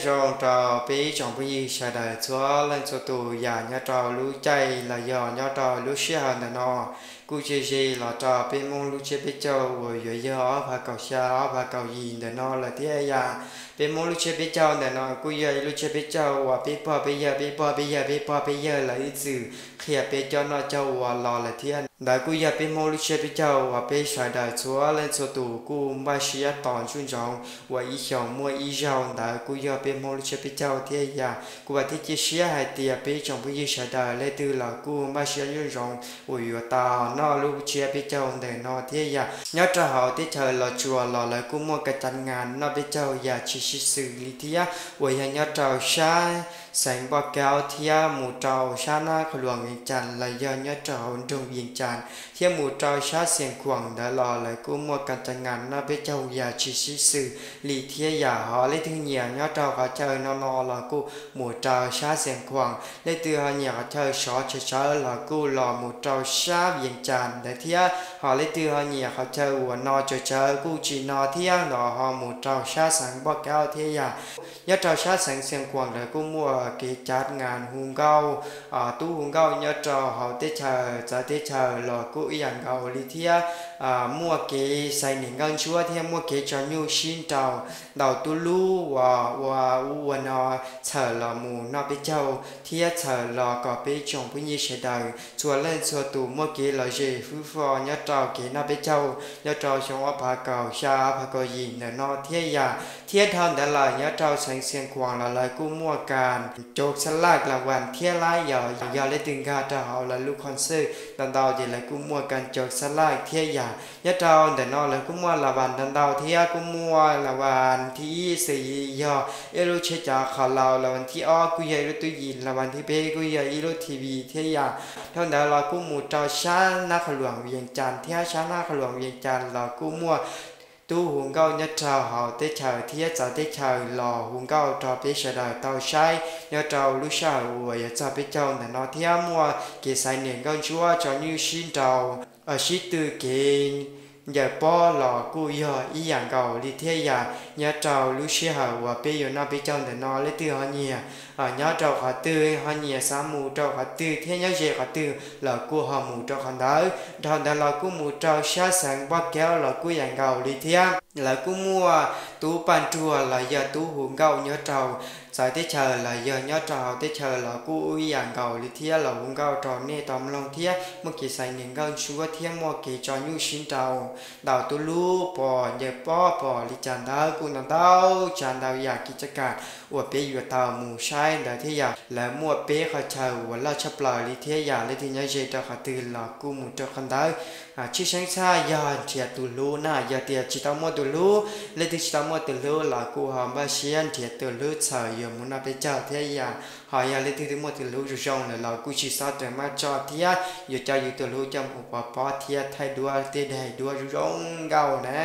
Zoo rau peb ib tsoom phooj ywg sawv daws txhua leej txhua tus yam nyob rau lub caij los yog nyob rau lub sij hawm ntawm no, kuj cia ze los rau peb Hmoob lub tsiab peb caug uas yuav yog ob phav kaum xya ob phav kaum yim ntawm no lawm thiab yam. Peb Hmoob lub tsiab peb caug ntawm no kuj yog ib lub tsiab peb caug uas peb pog peb yawg peb pog peb yawg peb pog peb yawg lawv ib txwm qhia peb cov noj cov ua los lawm thiab. Ntawd kuj yog peb Hmoob lub tsiab peb caug uas peb sawv daws txhua leej txhua tus kuj npaj siab tos ntsoov ntsoov uas ib xyoos muaj ib zaug. Ntawd kuj yog peb Hmoob lub tsiab peb caug thiab yam. Kuv vam thiab cia siab hais tias peb tsoom phooj ywg sawv daws leej twg los kuj npaj siab ntsoov ntsoov uas yuav tau noj lub tsiab peb caug ntawm no thiab yam. Nyob rau hauv teb chaws Los Tsuas los lawv kuj muaj kas cav nas noj peb caug yam tsis sib xws li thiab, uas yog nyob rau sab xeev Npoj Kaub thiab mus rau sab Nab Qhas Luas Vias Cas los yog nyob rau hauv nroog Vias Cas thiab mus rau sab Xias Khuam ntawd los lawv kuj muaj kas cav nas noj peb caug yam tsis sib xws li thiab yam. Ho leej twg nyiam nyob rau qhov chaw no no los kuj mus rau sab Xias Khuam, leej twg ho nyiam qhov chaw sov tsawv tsawv los kuj los mus rau sab Vias Cas ntawd thiab. Ho leej twg ho nyiam qhov chaw uas no tsawv tsawv kuj tsis no thiab los ho mus rau sab xeev Npoj Kaub thiab yam. Nyob rau sab xeev Xias Khuam lawv kuj muaj kev cav nas hu nkauj, tub hu nkauj nyob rau hauv teb chaws txawv teb chaws los kuj ib yam nkaus li thiab. Muaj kev xaiv niam nkauj ntsuab thiab muaj kev tso nyuj sib nraus ntau tub lub uas ua ub ua no txhawm los mus noj peb caug thiab txhawm los kom peb tsoom phooj ywg sawv daws txhua leej txhua tus muaj kev lom zem fwb fo nyob rau kev noj peb caug nyob rau xyoo ob phav kaum xya ob phav kaum yim ntawm no thiab yam. Thiab dhau ntawd lawm nyob rau xeev Xias Khuam los lawv kuj muaj kas cov xab laj las vas thiab lab yog, yog leej twg nkag rau hauv lawv lub concert ntau ntau ces lawv kuj muaj kas cov xab laj thiab yam. Nyob rau ntawm no lawv kuj muaj las vas ntau ntau thiab kuj muaj las vas thib ib xws li yog ib lub tsheb cav qhov laus, las vas thib ob kuj yog ib lub tub yim, las vas thib peb kuj yog ib lub T V thiab yam. Dhau ntawd los kuj mus rau sab Nab Qhas Luas Vias Cas thiab sab Nab Qhas Luas Vias Cas los kuj muaj tub hu nkauj nyob rau hauv teb chaws thiab txawv teb chaws los hu nkauj rau peb sawv daws tau saib nyob rau lub sij hawm uas yuav txog peb caug ntawm no thiab muaj kev xaiv niam nkauj ntsuab tso nyuj sib nraus, sib tw kev ncaws pob los kuj yog ib yam nkaus li thiab yam. Nyob rau lub sij hawm uas peb yuav noj peb caug ntawm no leej twg ho nyiam nyob rau qhov twg, ho nyiam xav mus rau qhov twg thiab nyob ze qhov twg los kuj ho mus rau qhov ntawd. Dhau ntawd los kuj mus rau sab xeev Npoj Kaub los kuj yam nkaus li thiab. Lawv kuj muaj tub paj nruag los yog tub hu nkauj nyob rau txawv teb chaws los yog nyob rau hauv teb chaws los kuj ib yam nkaus li thiab, los hu nkauj rau nej tau mloog thiab muaj kev xaiv niam nkauj ntsuab thiab muaj kev tso nyuj sib nraus ntau tub lub pos ncaws pob pos li cas ntawd kuj ntau ntau tsav ntau yam kev caj kam uas peb yuav tau mus saib ntawd thiab yam. Lawv muaj peb qhov chaw uas loj tshaj plaws li thiab yam, leej twg nyob ze rau qhov twg los kuj mus rau qhov ntawd. Tshwj xeeb tshaj yog nrhiav tus hlub na, yog tias tsis tau muaj tus hlub, leej twg tsis tau muaj tus hlub los kuj ho npaj siab nrhiav tus hlub txhawm yuav mus noj peb caug thiab yam. Ho yog leej twg twb muaj tus hlub zoo zoo lawm los kuj tsis txhob rawm maj tso thiab, yuav coj yus tus hlub coj mus pov pob thiab thaij duab tej daim duab zoo zoo nkauj na.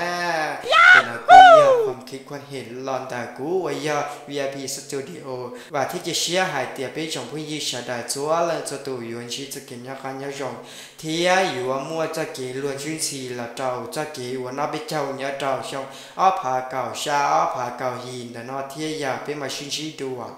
Ces no kuj yog qhov khib khuab hem los ntawm kuv uas yog V I P Studio. Vam thiab cia siab hais tias peb tsoom phooj ywg sawv daws txhua leej txhua tus yuav ntsib txoj kev nyob qab nyob zoo thiab yuav muaj txoj kev luag ntxhi los rau txoj kev uas noj peb caug nyob rau xyoo ob phav kaum xya ob phav kaum yim ntawm no thiab yam. Peb mam sib ntsib dua.